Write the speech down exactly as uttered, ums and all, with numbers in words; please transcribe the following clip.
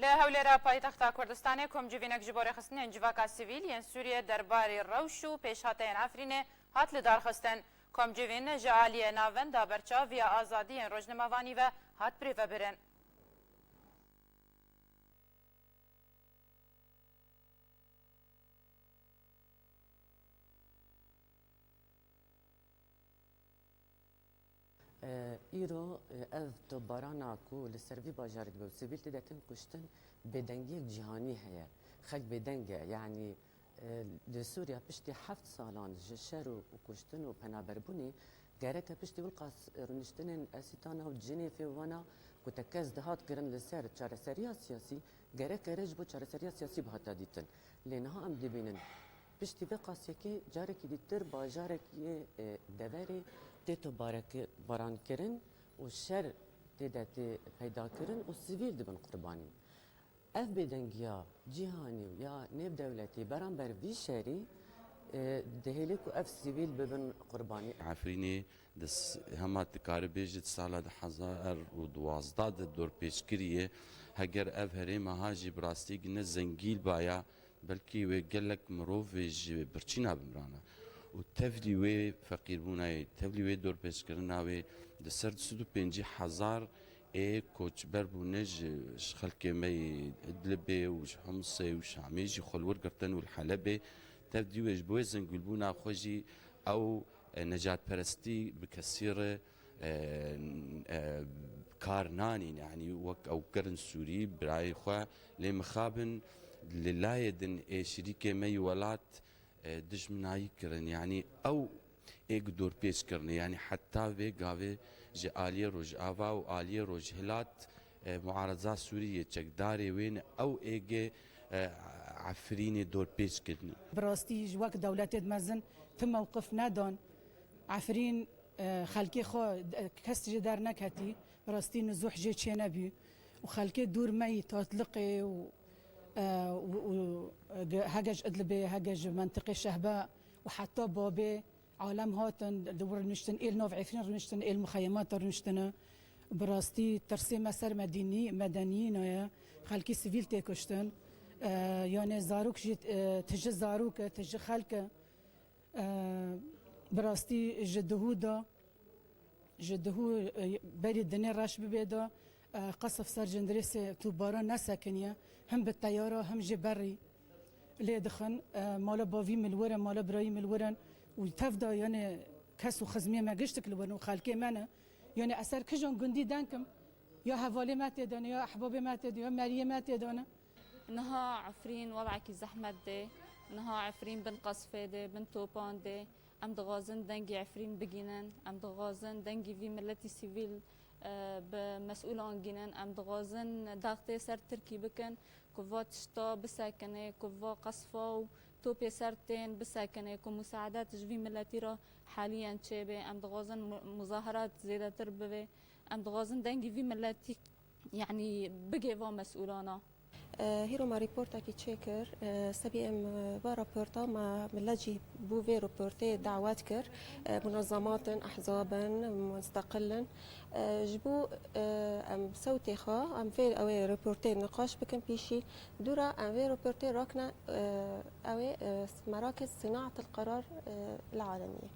Li Hewlêra paytexta Kurdistanê komcivînek ji bo rêxistinên civaka sivîl yên Sûriyê derbarê rewş û pêşhateyên Efrînê hat lidarxistin. Komcivîn ji aliyê Navenda Berçaviya Azadiyên Rojnamevanî ve hat birêvebirin. E, îro, e, ev topbarana ku li ser vî bajarê dibe û sivîl tê de tên kuştin, bêdengiyek cîhanî heye. Xelk bêdeng e. Yanî, e, li Sûriya piştî heft salan ji şer û, û kuştin û penaberbûnê gereke piştî wilqas rûniştinên Esîtana û Cinêfê û wana ku tekez dihat kirin li ser çareseriya siyasî, gereke rê ji bo çareseriya siyasî bihata dîtin. Lê niha em dibînin, piştî vê qasiyekê carekî dîtir bajarekî, e, deverê tê topbarankirin û şer tê de tê peydakirin û sivîl dibin qurbanî. Ev bêdengiya cîhanî û ya nêvdewletî beramber vî şerî, e, dihêle ku ev sivîl bibin qurbanî. Efrînê di s-, hema dikare bêje di sala du hezar û duwazdeh de dorpêç kiriye. Heger ev herêma ha jî bi rastî ne zengîn baya, belkî wê gelek mirovê ji birçîna bimrana. Û tevlî wê feqîrbûna yê, tevlî wê dorpêçkirina wê di ser du sed û pêncî hezar ê koçber bûne ji, ji xelkê me yê Idlibê û ji Humsê û Şamê jî xwe li wir girtin û li Helebê. Tevlî wê ji bo wê zengîlbûna xwe jî ew, e, necatperestî bi kesî re, e, e, kar nanîn. Yanî wek ew kirin Sûrî, birayê xwe lê mixabin li layê din ê şirîkê me yî welat, e, dijminayî kirin. Yanî ew ê ku dorpêç kirine. Yanî heta vê gavê ji aliyê Rojava û aliyê Rojhilat, e, muareza Sûriyê, çekdarê wê ne, ew ê gê, e, Efrînê dorpêç kirine. Bi rastî ji wek dewletê mezin ti mewqif nedan. Efrîn, e, xelkê xwe, e, kes ji der neketî. Bi rastî nizûh jê çênebû. Û xelkê dûr me yî Tatliqê û, e, û, û, e, ge-, hege ji Idlibê, hege ji mentiqê Şehbe û heta Babê alem hatin, li wir rûniştin, ê li nav Efrîn rûniştin, ê li muxeyemata rûniştine. Bi rastî tirsê me ser medînî, medeniyîna ye. Xelkî sivîl tê kuştin. E, yanê zarok jî, e, tije zarok e, tije xelk e. E, bi rastî ji duhû de, ji duhû, e, berî dinê reş bibê de, e, qesf ser Cindirêsê tûbara nesekiniye, him bi teyara, him jî berî lê dixin, e, mala bavî min li wir e, mala birayî min li wir in û tev de, yanê kes û xizmiyê me giştik li wir in û xelkê me ne. Yanê ez ser kijan gundî deng kim, ya hevalê me tê de ne, ya ehbabê me tê de, ya meriyê me tê de ne. Niha Efrîn wedekî zehmet de, niha Efrîn bin qesfê de, bin topan de. Em dixwazin dengê Efrîn bigînin, em dixwazin dengê vî miletî sivîl, e, bi mesûlan gînin, em dixwazin daxtê ser Tirkî bikin, ku va tişta bisekine, ku va qesfa û topê ser tên bisekine, ku musaedet ji vî miletî re haliyen çêbe. Em dixwazin mu-, muzaherat zêdetir bibe. Em dixwazin dengê vî miletî, yanî, bigê va mesûlana. E, hîro me rîportekî çêkir. E, sebî em, e, va raporta me milet jî bo vê raportê dawet kir. E, munazemat in, ehzab in, musteqil in. E, ji bo, e, em sewtê xwe, em vê ew ê raportê niqaş bikin pîşî. Dûra em vê raportê rakine, e, ew ê, e, merakê sînaetil qerar, e, li alemiyê.